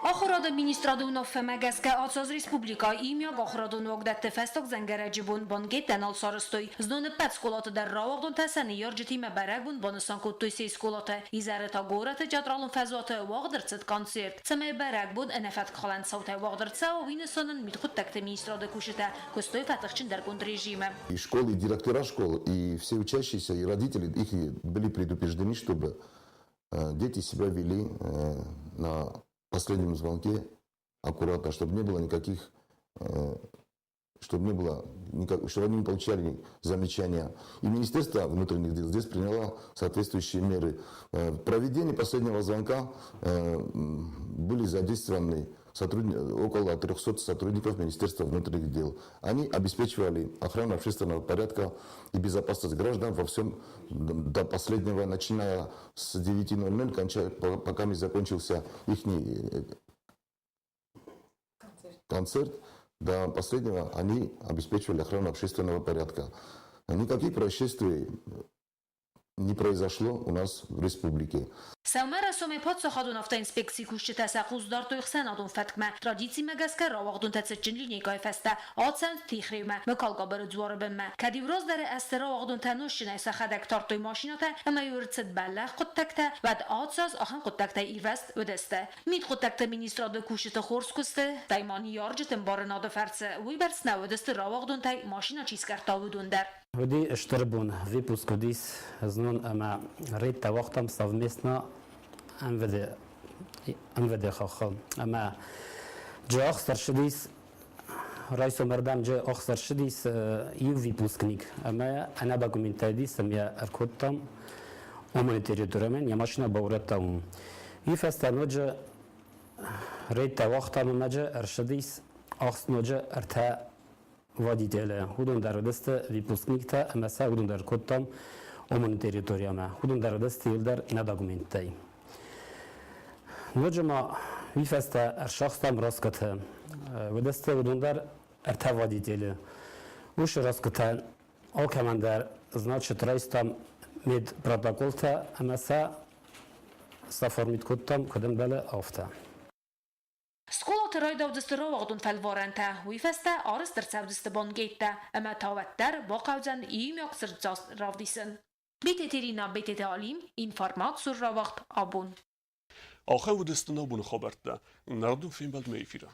Ахуырады министрады уынаффӕмӕ гӕсгӕ ацы аз республикӕйы иумиаг ахуырадон уагдӕтты фӕстаг дзӕнгӕрӕджы бон банкеттӕ нал сарӕзтой. Знон ӕппӕт скъолаты дӕр рауагъдонтӕ сӕ ныййарджытимӕ бӕрӕгбон банысан кодтой се скъолаты. Изӕры та горӕты театралон фӕзуаты уагъд ӕрцыд концерт. Цӕмӕй бӕрӕгбон ӕнӕфӕткхалӕн цаутӕй уагъд ӕрцӕуа, уый нысанӕн мидхъуыддӕгты министрады кусджытӕ куыстой фӕтыхджындӕргонд режимы. И школы, и директора школ, и все учащиеся, и родители их были предупреждены, чтобы дети себя вели на последнем звонке аккуратно, чтобы не было никаких, чтобы не было, никак, чтобы они не получали замечания. И Министерство внутренних дел здесь приняло соответствующие меры. В проведении последнего звонка были задействованы около 300 сотрудников Министерства внутренних дел. Они обеспечивали охрану общественного порядка и безопасность граждан во всем до последнего, начиная с 9:00, кончая, пока не закончился их концерт, до последнего они обеспечивали охрану общественного порядка. Никаких происшествий не произошло у нас в республике. Сӕумӕрайсомӕй паддзахадон автоинспекцийы кусджытӕ сӕ хъус дардтой ӕхсӕнадон фӕткмӕ. Традицимӕ гӕсгӕ рауагъдонтӕ цытджын линейкӕйы фӕстӕ ацӕуынц Тихреумӕ, Мыкалгабыры дзуары бынмӕ. Кӕд-иу раздӕры азты рауагъдонтӕ нозтджынӕй сӕхӕдӕг тардтой машинӕтӕ ӕмӕ-иу ӕрцыд бӕллӕх хъуыддӕгтӕ, уӕд ацы аз ахӕм хъуыддӕгтӕй ирвӕзт уыдысты. Мидхъуыддӕгты министрады кусджыты хорз куысты, стӕй ма ныййарджыты ӕмбарынады фӕрцы уыйбӕрц нӕ уыдысты рауагъдонтӕй машинӕ чи скъӕрдта, уыдон дӕр. Уыди стыр бон, выпуск уыдис знон ӕмӕ рейдтӕ уагътам совместно МВД, МВД хаххыл. Ӕмӕ джы ӕхст ӕрцыдис, райсомӕрдӕм джы ӕхст ӕрцыдис иу выпускник ӕмӕ ӕнӕ документтӕ уыдис ӕмӕ йӕ ӕркодтам Оманы территоримӕ, йӕ машинӕ баурӕдта уым. Уый фӕстӕ ноджы рейдтӕ уагътам ӕмӕ джы ӕрцыдис ӕхст ноджы ӕртӕ водителы. Уыдон дӕр уыдысты выпускниктӕ ӕмӕ сӕ уыдон дӕр кодтам Оманы территориямӕ. Уыдон дӕр уыдысты иуылдӕр нӕ документтӕй. Ноджы ма уый фӕстӕ ӕрсагътам роскоты. Уыдысты уыдон дӕр ӕртӕ водителы. Уыцы роскотӕ алкӕмӕн дӕр значит райстам медпротоколтӕ ӕмӕ сӕ саформит кодтам, куыд ӕмбӕлы, афтӕ. Скъолаты райдаудзысты рауагъдон фӕлварӕнтӕ, уый фӕстӕ арӕзт ӕрцӕудзысты бангейттӕ ӕмӕ та уӕддӕр бахъӕудзӕн иумиаг цырддзаст равдисын. Битеты Ирина, Битеты Алим, информацион рауагъд абон. Ахӕм уыдысты нӕ абоны хабӕрттӕ. Нӕ радон фембӕлдмӕ эфиры.